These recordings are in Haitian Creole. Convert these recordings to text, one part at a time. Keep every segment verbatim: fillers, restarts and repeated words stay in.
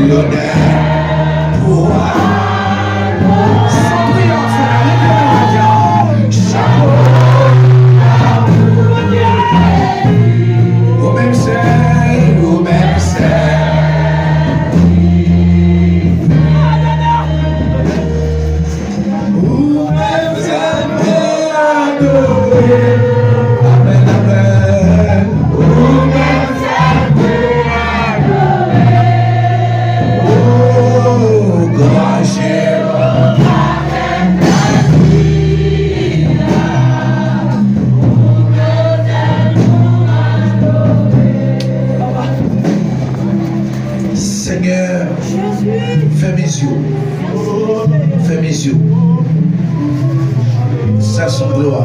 Lonè pou ou. San priyè w fè, leve men w, di, chapo. Ou menm sèl, ou menm sèl. Ou menm sèl pou adore. Amèn, amèn. Ou menm sèl pou adore. O gran Jewova. Senyè, fèmen zye w. Fèmen zye w. Sa se yon glwa.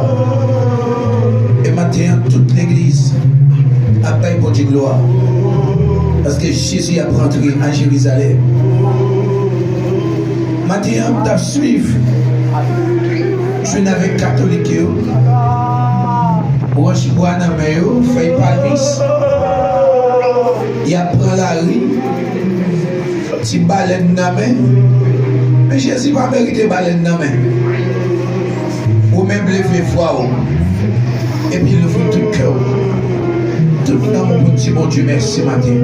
E maten an, tout legliz ap bay Bondye glwa. Paske Jezi ap rantre a Jerizalèm. Maten an, m t ap swiv, jwenn avèk katolik yo, wòch bwa nan men yo, fèy palmis. Y ap pran lari, ti balèn nan men. Men Jezi pa merite balèn nan men. Ou menm leve vwa w, epi louvri tout kè w, tout nanm w pou n di Bondye mèsi maten.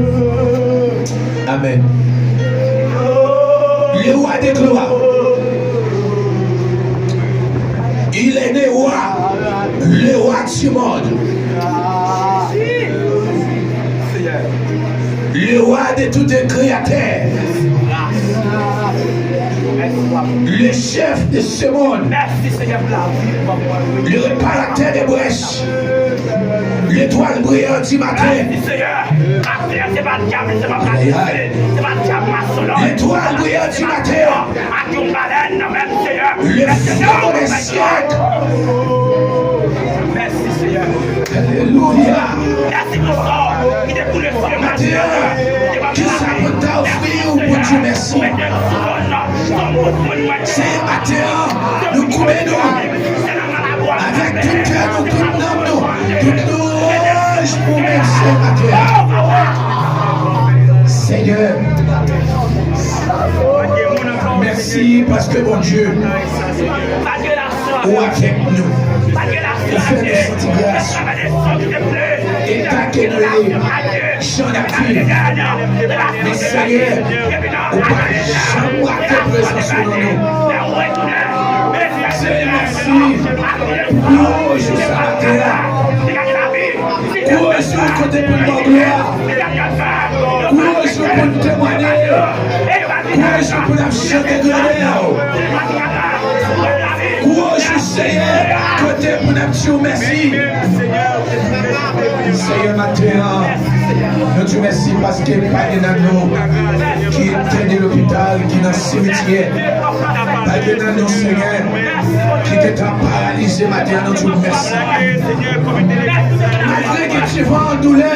Amèn. Le roi des gloires. Il est né roi, le roi du monde. Le roi de tout créateur. Le chef de ce monde. Le réparateur des brèches. L'étoile brillante du matin. Amen. L'étoile brillante du matin. Le flambeau des siècles. Alléluia. Maten an, kisa pou n ta ofri w pou di w mèsi? Senyè, maten an, nou koube nou avèk tout kè nou, tout nanm nou, tout louwanj pou ou menm, Senyè, maten an. Senyè, mèsi paske, Bondye, ou avèk nou. Ou fè nou santi gras. Eta ke nou ye, jan n ap viv. Men Senyè, ou pa janm rate prezans ou nan nou. Senyè, mèsi pou gwo jou sa maten an. Gwo jou kote pou n ba w glwa. Gwo jou pou n temwanye. Gwo jou pou n ap chante grandè w. Gwo jou, Senyè, kote pou n ap di w mèsi. Senyè, maten an, nou di w mèsi paske pa gen nan nou ki entène lopital, ki nan simityè. Pa gen nan nou, Senyè, ki gentan paralize maten an, nou di w mèsi. Malgre gen ti van doulè,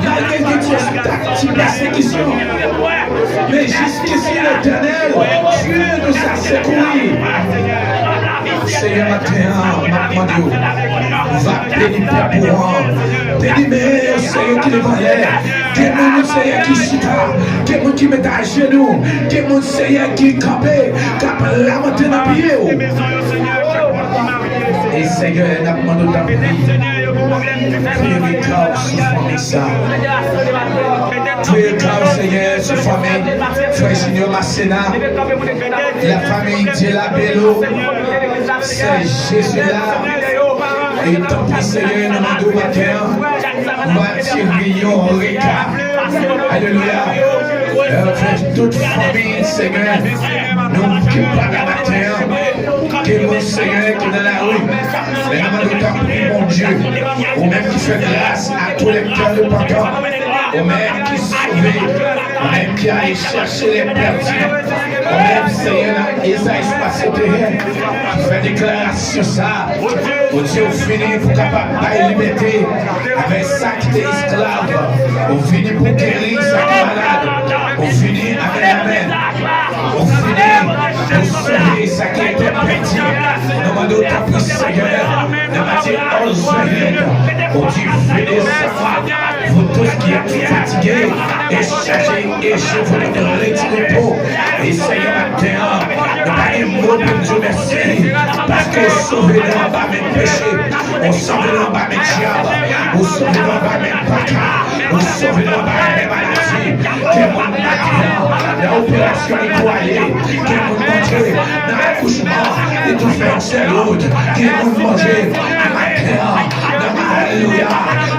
malgre gen ti obstak, ti pèsekisyon, men jiskisi, Letènèl, Dye nous a secourus. Senyè, maten an, m ap mande w, va beni pèp ou an. Beni men yo, Senyè, ki leve anlè. Gen moun, Senyè, ki chita. Gen moun ki mete ajenou. Gen moun, Senyè, ki kanpe, k ap lamante nan pye w. E Senyè, n ap mande w, tanpri, voye rega w sou fanmi sa. Voye rega w, Senyè, sou fanmi frè Junior Masséna, la famille Dieu la Bello, sè Jezi la. E tanpri, Senyè, nou mande w maten an, va tire yon rega. Alelouya. Avèk tout fanmi, Senyè, nou ki pa la maten an, ke nou, Senyè, ki nan lari. Men nou mande w, tanpri, Bondye, ou menm ki fè gras a tou lè k repantan, ou menm ki sove, ou menm ki ale chèche lè pèdi, ou menm, Senyè, nan Ezayi swasanteyen, ki fè deklarasyon sa a. Bondye, ou vini pou kapab bay libète avèk sa ki te esklav. Ou vini pou geri sa ki malad. Ou vini, amèn, amèn. Ou vini pou sove sa ki te pèdi. Nou mande w, tanpri, Senyè, nan Ô Zayèn, ô divine Sara, vous tous qui êtes fatigués et chargés, et je vous donnerai du repos. E Senyè, maten an, nou pa gen mo pou n di w mèsi, paske w sove nou anba men peche, w sove nou anba men dyab, w sove nou anba men baka, w sove nou anba men maladi. Gen moun maten an, nan operasyon li pou ale, gen moun, Bondye, nan akouchman, li tou fè yon sèl wout. Gen moun, Bondye, maten an, nan, alelouya,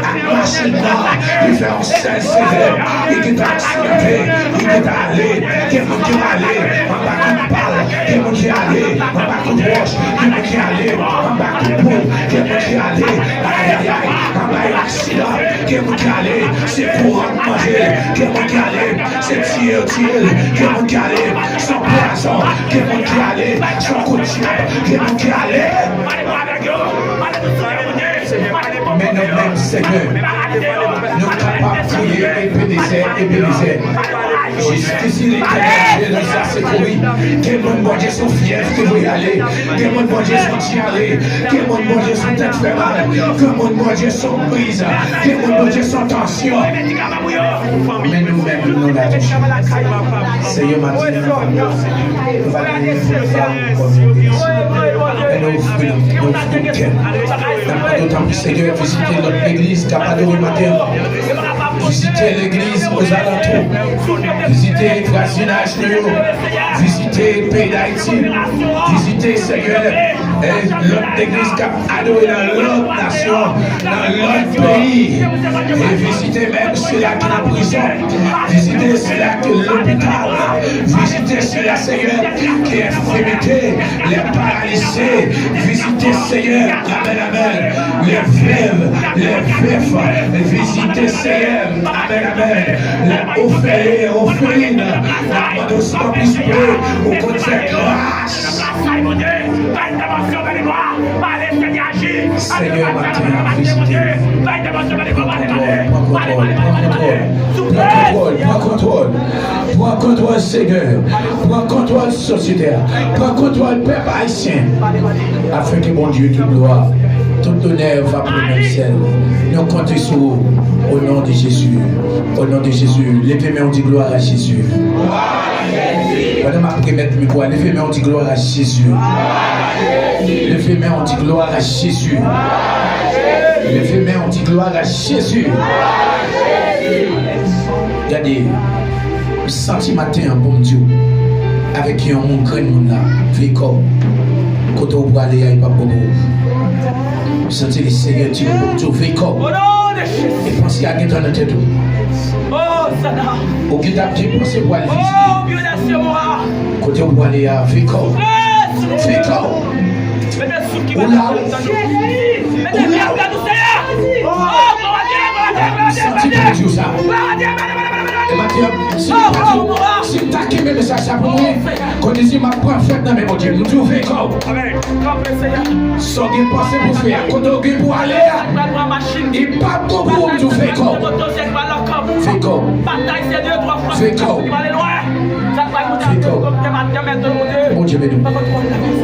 ak machin nan, li fè yon sèl sere, li gentan aksidante, li gentan ale. Gen moun ki ale anba kout pal, gen moun ki ale anba kout wòch, gen moun ki ale anba kout poud, gen moun ki ale, ayayay, anba yon aksidan, gen moun ki ale, se pou rann manje, gen moun ki ale, se tiye yo tiye l, gen moun ki ale, se yon pwazon, gen moun ki ale, se yon kout dyab, gen moun ki ale. Men nou menm, Senyè, nou kapab kriye, Ebenezè, Ebenezè. Jiskisi Letènèl Dieu nous a secourus. Gen moun, Bondye, se yon fyèv ki voye ale. Gen moun, Bondye, se yon dyare. Gen moun, Bondye, se yon tèt fè mal. Gen moun, Bondye, se yon kriz. Gen moun, Bondye, se yon tansyon. Men nou menm, nou la toujou. Senyè, maten an, nou va leve pou nou ba ou kòm yon benediksyon. Men nou ofri, nou ofri kè nou. N ap mande w, tanpri, Senyè, vizite lòt legliz k ap adore maten an. Vizite legliz ozalantou. Vizite vwazinaj nou yo. Vizite peyi Dayiti. Vizite, Senyè, e lòt legliz k ap adore nan lòt nasyon, nan lòt peyi. E vizite menm sila ki nan prizon. Vizite sila ki lopital. Vizite sila, Senyè, ki enfimite, lè paralize. Vizite, Senyè, amèn, amèn, lè vèv, lè vèf. Vizite, Senyè, amèn, amèn, lè ofèlen, ofèlin. N ap mande w, tanpri, ou konn fè gras. Senyè, maten an, vizite. Pran kontwòl, pran kontwòl, pran kontwòl, pran kontwòl. Pran kontwòl, pran kontwòl, pran kontwòl, Senyè. Pran kontwòl sosyete a. Pran kontwòl pèp ayisyen. Afin que Bondye tout gloire, tout honneur va pour un seul. Nou konte sou ou, au nom de Jésus. Au nom de Jésus. Leve men w, di gloire à Jésus. Pandan m ap remèt mikwo a, leve men w, di gloire à Jésus. Leve men w, di gloire à Jésus. Leve men w, di gloire à Jésus. Gade, m santi maten an pou m di w, avèk yon moun, grenn moun la, veye kò w. Kote w prale a, li p ap bon pou ou. M santi Lesenyè di m pou m di w, veye kò w. E panse a gentan nan tèt ou. Ou gentan ap gen panse pou al vizite. Kote w prale a, veye kò w. Veye kò w. Ou la, ou la, ou la. M santi pou m di w sa. E maten an, si m ta di w, si m ta kenbe mesaj sa pou mwen, kote si m ap pran fèt nan men Bondye, m di w veye kò w. Sa w gen panse pou fè a, kote w gen pou ale a, li p ap bon pou ou, m di w veye kò w. Veye kò w. Veye kò w. Veye kò w. Bondye beni w.